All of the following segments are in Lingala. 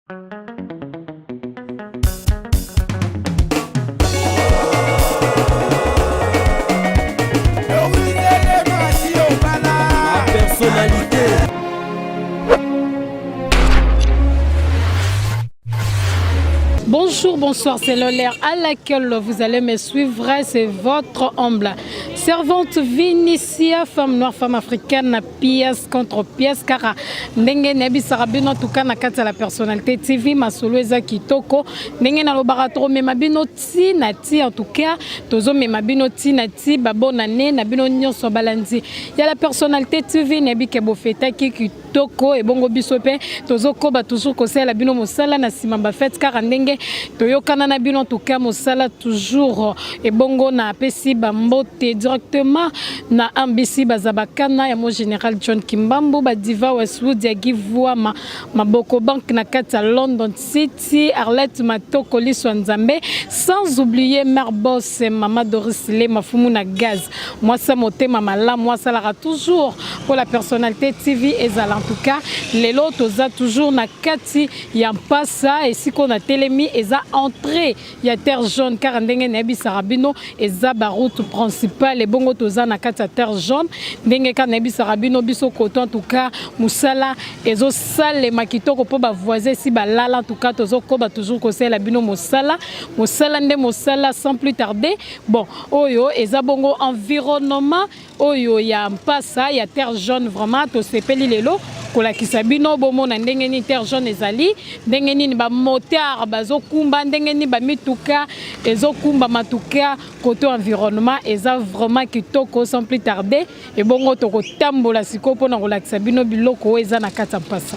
Personnalité. Bonjour, bonsoir, c'est l'heure à laquelle vous allez me suivre, c'est votre humble servante Vinicia, femme noire, femme africaine, pièce contre pièce, car ndenge nayebisaka bino en tout cas na kati ya la personnalité TV masolo eza kitoko ndenge nalobaka tokomema bino ti na ti en tout cas tozomema bino ti na ti ba bonne année na bino nyonso balandi ya la personnalité TV nayebi ke bofetaki kitoko ebongo biso mpe tozokoba toujours kosalela bino mosala na nsima bafete kaka ndenge toyokana na bino en tout cas mosala toujours ebongo na apesi bambote directement na ambisi bazabakana ya mo général John Kimbambu badiva Westwood ya Givuama maboko banque na kati ya London City Arlette Matoko liso ya Nzambe sans oublier mère boss mama Doris Le mafumu na gaz mwasi motema malamu asalaka toujours pour la personnalité TV ezala en tout cas lelo toza toujours na kati ya mpasa esika na telemi eza entrée ya terre jaune kaka ndenge nayebisaka bino eza baroute principale ebongo toza na kati ya terre jaune ndenge kaka nayebisaka bino biso koto en tout cas mosala ezosalema kitoko mpo bavoisin esi balala en tout cas tozokoba toujours kosalela bino mosala mosala nde mosala sans plus tarder bon oyo eza bongo environnement oyo ya mpasa ya terre jaune vraiment tosepeli lelo kolakisa bino bomona ndenge nini terre jaune ezali ndenge nini bamotard bazokumba ndenge nini bamituka ezokumba matuka koto environnement eza vraiment kitoko sans plus tarder ebongo tokotambola sikoyo mpona kolakisa bino biloko oyo eza na kati ya mpasa.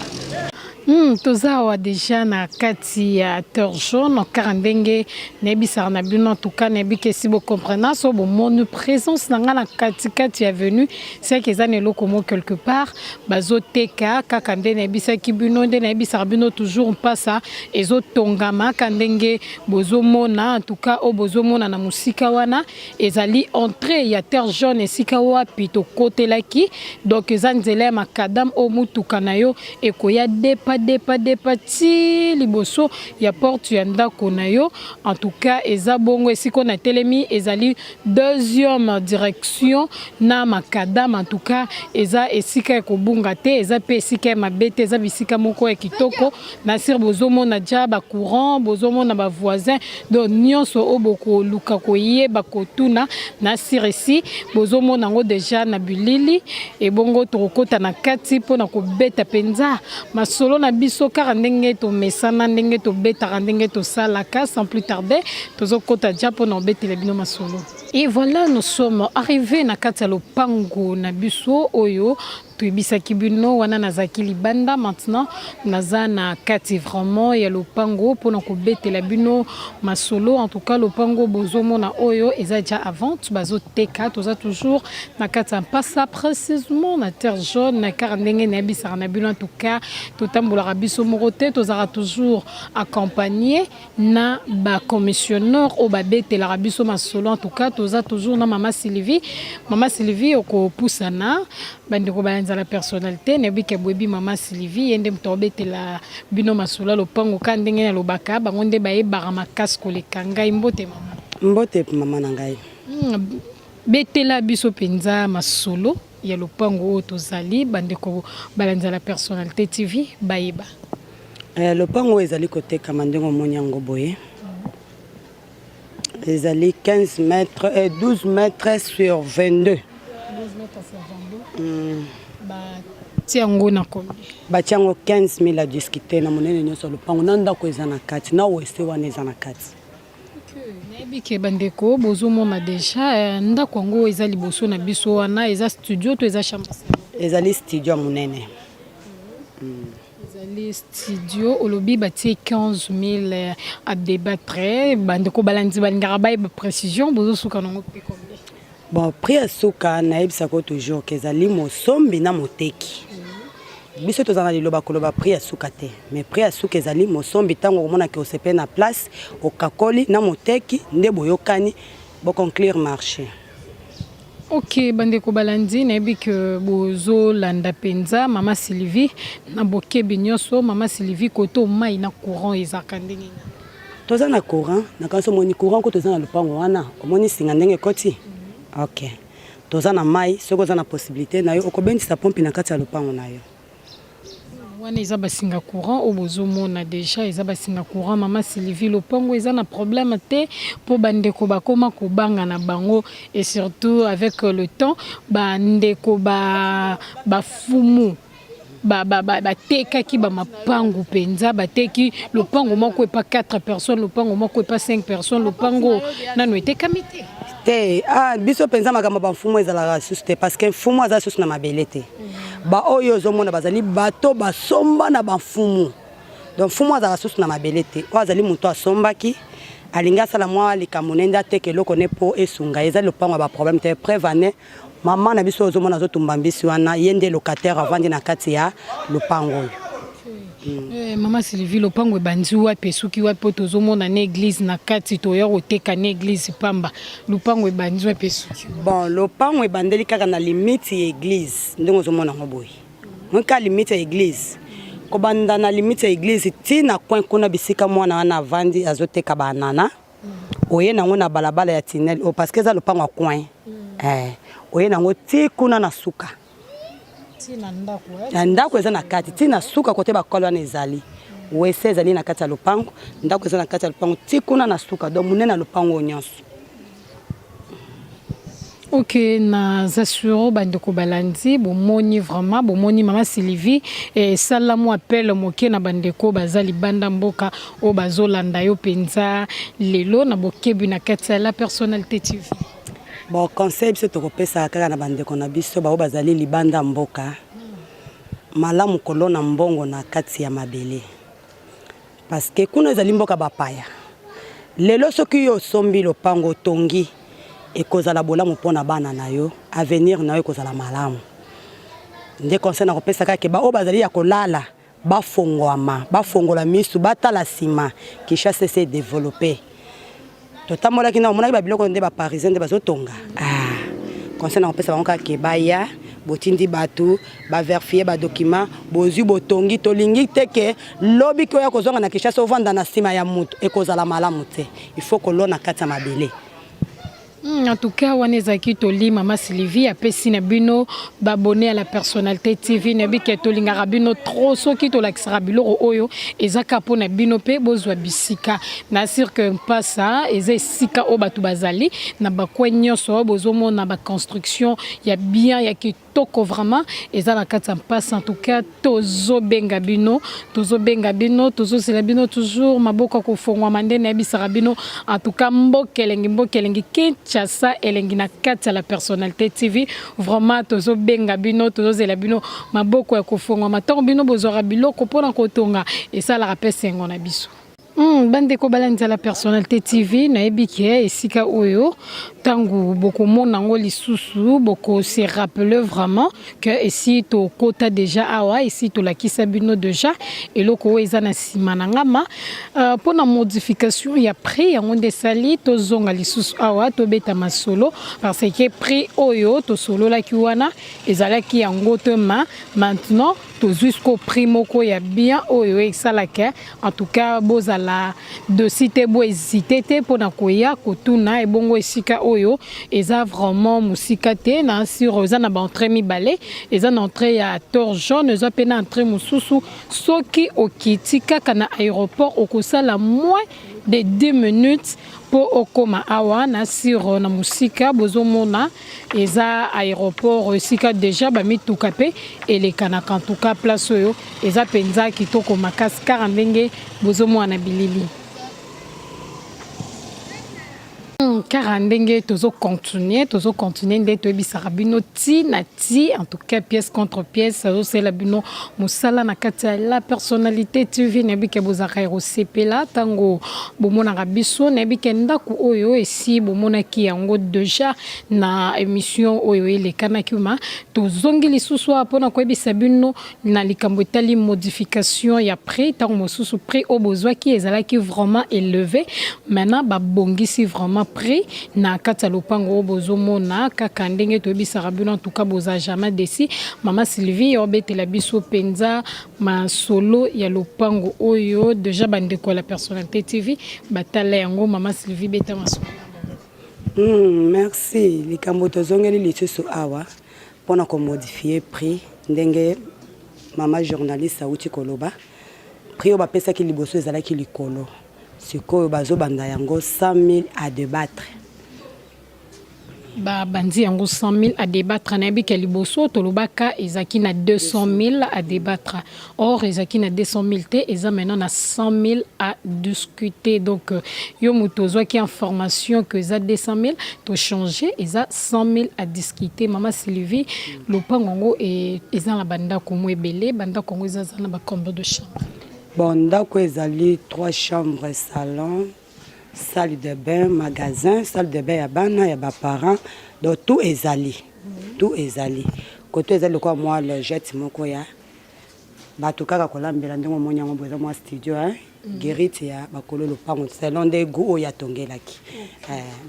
Toza awa deja na kati ya terre jaune kaka ndenge nayebisaka na bino en tout cas nayebi ke si bocomprena so bomoni présence na ngai na katikati ya avenue seke eza na eloko mo quelque part bazoteka kaka nde nayebisaki bino nde nayebisaka bino toujours mpasa ezotongama kaka ndenge bozomona en tout cas oyo bozomona na mosika wana ezali entrée ya terre jaune esika wapi tokotelaki donc eza nzela ya makadam oyo motuka na yo ekoya depa depa depa ti liboso ya porte ya ndako na yo en tout cas eza bongo esika na telemi ezali deuxième direction na makadam en tout cas eza esika ya kobunga te eza mpe esika ya mabe te eza bisika moko ya kitoko na sire bozomona dia bacourant bozomona bavoisin donc nyonso oyo bokoluka koyeba kotuna na sire esi bozomona yango deja na bilili ebongo tokokota na kati mpona kobeta mpenza masolo na biso kaka ndenge tomesana ndenge tobetaka ndenge tosalaka sans plus tarder tozokota dia mpona kobetela bino masolo. Et voilà, nous sommes arrivés na kati ya lopango na biso oyo toyebisaki bino wana nazalaki libanda maintenant naza na kati vraiment ya lopango mpona kobetela bino masolo en tout cas lopango bozomona oyo eza déjà à vente bazoteka toza toujours na kati ya mpasa précisément na terre jaune na kaka ndenge nayebisaka na bino en tout cas totambolaka biso moko te tozalaka toujours accompagné na bacommissionnaire oyo babetelaka biso masolo en tout cas toza toujours na mama Sylvie. Mama Sylvie okopusana bandeko bayanzala personnalité nayebi ke boyebi mama Sylvie ye nde moto akobetela bino masolo ya lopango ka ndenge nalobaka bango nde bayebaka makasi koleka ngai. Mbote mama. Mbote mama na ngai. Betela biso mpenza masolo ya lopango oyo tozali bandeko balanzala personnalité TV bayeba. Lopango oyo ezali kotekama ndenge omoni yango boye ezali 15 mètres et 12 mètres sur 22. 12 mètres sur 22. Batia yango na combien? Batia yango 15 000 à discuter na monene nyonso ya lopango na ndako eza na kati na wese wana eza na kati. Nayebi ke bandeko bozomona deja ndako yango eza liboso na biso wana eza studio to eza chambre? Ezali studio ya monene. Ezali studio olobi batie 15 000 à débattre bandeko balandi balingaka bayeba précision bozosuka nango mpe combien? Bon, prix ya suka nayebisaka toujours ke ezali mosombi na moteki biso toza na liloba koloba prix ya suka te mais prix ya suka ezali mosombi ntango okomonaki osepe na place okakoli na moteki nde boyokani boconclure marché. Ok bandeko balandi, nayebi ke bozolanda mpenza mama Sylvie na bokebi nyonso. Mama Sylvie, koto mai na courant ezalaka ndenge nini? Toza na courant. Na kasi omoni courant ko, toza na lopango wana, omoni singa ndenge ekoti. Ok, toza na mai. Soki oza na possibilité na yo, okobendisa pompe na kati ya lopango na yo. Wana eza basinga courant oyo bozomona déjà, eza basinga courant. Mama Sylvie, lopango eza na problème te? Mpo bandeko bakóma kobanga na bango, et surtout avec le temps, bandeko bafumu batekaki bamapangu mpenza, bateki lopango moko epa 4 personnes, lopango moko epa 5 personnes, lopango nano etekami te. Te, ah, biso mpenza makambo bamfumu ezalaka susu te, parce que mfumu aza susu na mabele te. Baoyo ozomona bazali bato basomba na bamfumu. Donc mfumu azalaka susu na mabele te. Oyo azali moto asombaki, alingi asala mwa likambo ne nde ateka eloko ne mpo esunga. Eza lopango ya baproblème te. Preuve ane, mama na biso ozomona azotumba mbisi wana, ye nde locataire, avandi na kati ya lopango oyo. Mama Sylvie, lopango ebandi wapi, esuki wapi? Mpo tozomona na église na kati, toya koteka na église pamba. Lopango ebandi wapi, esuki? Bon, lopango ebandeli kaka na limite ya église, ndenge ozomona yango boye. Moka limite ya église, kobanda na limite ya église ti na coin kuna, bisika mwana wana avandi azoteka banana. Oye nango na balabala ya tunnel oyo, parce que eza lopango ya coin. Oye nango ti kuna na suka. Na ndako eza na kati, ti na suka kote bakolo wana ezali. Wese ezali na kati ya lopango, ndako eza na kati ya lopango ti kuna na suka. Donc monene ya lopango oyo nyonso. Ok, naza sûr bandeko balandi bomoni vraiment, bomoni mama Sylvie. Esala mwa appel moke na bandeko baza libanda mboka oyo bazolanda yo mpenza lelo na bokebi na kati ya La Personnalité TV. Bon, conseil biso tokopesaka kaka na bandeko na biso baoyo bazali libanda mboka, malamu kolona mbongo na kati ya mabele, parce que kuna ezali mboka bapaya. Lelo soki yo osombi lopango, otongi, ekozala bolamu mpona bana na yo, avenir na yo ekozala malamu. Nde conseil na kopesa kaka baoyo bazali ya kolala, bafongwama, bafongola misu, batala nsima. Kinshasa ese développé, totambolaki na omonaki babiloko nde baparisien nde bazotonga. Ah, conseil na kopesa bango kaka ke baya, botindi bato baverifie badocument, bozwi, botongi. Tolingi te ke lobi ke oya kozonga na Kinshasa, ovanda na nsima ya moto, ekozala malamu te. Il faut kolona kati ya mabele. En tout cas, wana ezalaki toli mama Sylvie apesi na bino baabonné ya La Personnalité TV. Nayebi ke tolingaka bino trop. Soki tolakisaka biloko oyo, eza kaka mpona bino mpe bozwa bisika na sûr que mpasa eza esika oyo bato bazali na bacoin nyonso. Bozomona baconstruction ya bien, ya kitoko vraiment, eza na kati ya mpasi. En tout cas, tozobenga bino, tozobenga bino, tozozela bino toujours, maboko ya kofongwama nde nayebisaka bino. En tout cas, mboka elengi, mboka elengi, Kinshasa elengi na kati ya La Personnalité TV. Vraiment, tozobenga bino, tozozela bino, maboko ya kofongwama. Ntango bino bozwaka biloko mpona kotonga, esalaka mpe sengo na biso. Bandeko balandi ya La Personnalité TV, nayebi ke esika oyo, ntango bokomona yango lisusu, bokose rappeler vraiment ke esi tokota déjà awa, esi tolakisa bino déjà eloko oyo eza na nsima na ngama. Mpona modification ya prix, yango nde esali tozonga lisusu awa, tobeta masolo, parce que prix oyo tosololaki wana ezalaki yango te. Ma maintenant tozwi siko prix moko ya bien oyo esalaka. En tout cas, bozala déçus te, bohésite te mpona koya kotuna. Ebongo esika oyo eza vraiment mosika te na sur, eza na baentrée mibale: eza na entrée ya Tor Jaune, eza mpe na entrée mosusu. Soki okiti kaka na aéroport, okosala moins de 2 minutes mpo okóma awa na sur na mosika. Bozomona eza aéroport, esika déjà bamituka mpe elekanaka. En tout cas, place oyo eza mpenza kitoko makasi, kaka ndenge bozomona na bilili, kaka ndenge tozocontinue, tozocontinue nde toyebisaka bino ti na ti. En tout cas, pièce contre pièce, azosala bino mosala na kati ya La Personnalité TV. Nayebi ke bozalaka ya kosepela ntango bomonaka biso. Nayebi ke ndako oyo esi bomonaki yango déjà na émission oyo elekanaki. Ma tozongi lisusu awa mpona koyebisa bino na likambo etali modification ya prix. Ntango mosusu prix oyo bozwaki ezalaki vraiment élevé, maintenant babongisi vraiment prix. prix na kati ya lopango oyo bozomona kaka ndenge toyebisaka bino. En tout cas, boza jamais déçus. Mama Sylvie obetela biso mpenza masolo ya lopango oyo. Déjà bandeko ya La Personnalité TV batala yango. Mama Sylvie, beta masolo. Merci. Likambo tozongeli lisusu awa mpona komodifier prix, ndenge mama journaliste awuti koloba, prix oyo bapesaki liboso ezalaki likolo. Sikoyo bazobanda yango 100 000 à débattre. Babandi yango 100 000 à débattre. Nayebi ke liboso tolobaka ezalaki na 200 000 à débattre. Or ezalaki na 200 000 te, eza maintenant na 100 000 à discuter. Donc yo moto ozwaki information que eza 200 000, tochange, eza 100 000 à discuter. Mama Sylvie, lopango yango eza na bandako mo ebele. Bandako yango eza na bacombien de chambre? Bon, ndako ezali 3 chambres, salon, salle de bain, magasin, salle de bain ya bana, ya baparent. Donc tout ezali, tout ezali. Koto ezali lokola mwa logette moko ya bato kaka kolambela. Ndenge omoni yango boye, eza mwa studio, hein? Guérite ya bakolo lopango, selon nde goût oyo atongelaki.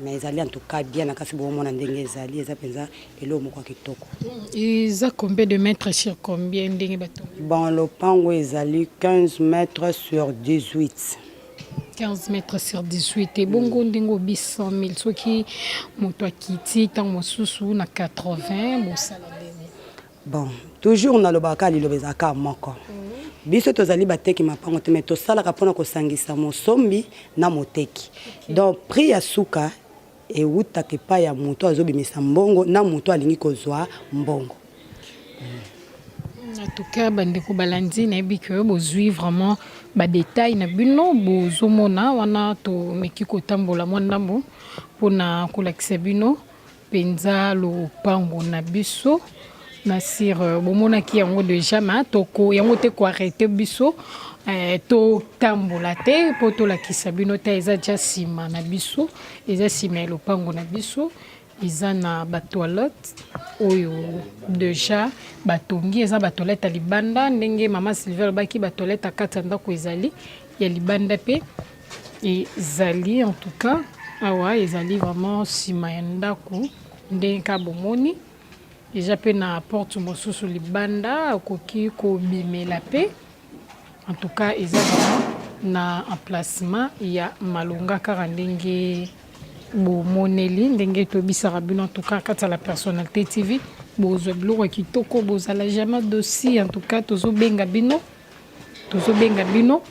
Mais ezali en tout cas bien na kasi. Bomona ndenge ezali, eza mpenza eloko moko ya kitoko. Eza combien de mètres sur combien, ndenge batongi? Bon, lopango ezali 15 mètres sur 18. 15 mètres sur 18. Ebongo ndenge obi 100 000, soki moto akiti ntango mosusu na 80, bosala ndenge? Bon, toujours nalobaka, liloba ezalaka moko. Biso tozali bateki mapango te, mais tosalaka mpona kosangisa mosombi na moteki. Donc prix ya suka ewutaka epai ya moto azobimisa mbongo na moto alingi kozwa mbongo. En tout cas, bandeko balandi, nayebi ke bozwi vraiment badétail na bino. Bozomona wana, tomeki kotambola mwa ndambo mpona kolakisa bino mpenza lopango na biso na sir. Bomonaki yango déjà, ma toko yango te koarrêter biso, totambola te mpo tolakisa bino te. Eza dia nsima na biso, eza nsima ya lopango na biso. Eza na batoilette oyo déjà batongi. Eza batoilette ya libanda, ndenge mama Sylvie alobaki, batoilette ya kati ya ndako ezali, ya libanda mpe ezali. En tout cas, awa ezali vraiment nsima ya ndako, ndenge ka bomoni. Eza mpe na porte mosusu libanda, okoki kobimela mpe. En tout cas, eza vraiment na emplacement ya malonga, kaka ndenge bomoneli, ndenge toyebisaka bino. En tout cas, kati ya La Personnalité TV, bozwa biloko ya kitoko, bozala jamais déçus. En tout cas, tozobenga bino, tozobenga bino,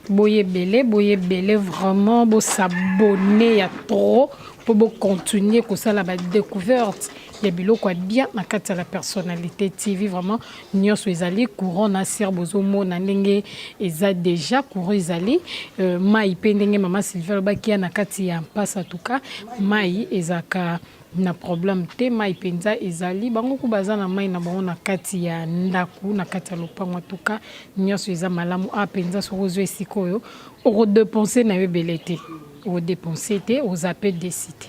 boyebele, boyebele vraiment, bos'abonner ya trop mpo bocontinue kosala badécouverte ya biloko ya bien na kati ya La Personnalité TV. Vraiment, nyonso ezali. Courant na ser, bozomona ndenge eza déjà, courant ezali, mai mpe, ndenge mama Sylvie alobaki, ya na kati ya mpasa. En tout cas, mai ezalaka na problème te, mai mpenza ezali. Bango ku baza na mai na bango na kati ya ndako, na kati ya lopango. Atuka nyonso eza malamu. A mpenza, soki ozwa esika oyo, okodépenser na yo ebele te, okodépenser te, oza mpe déçu te.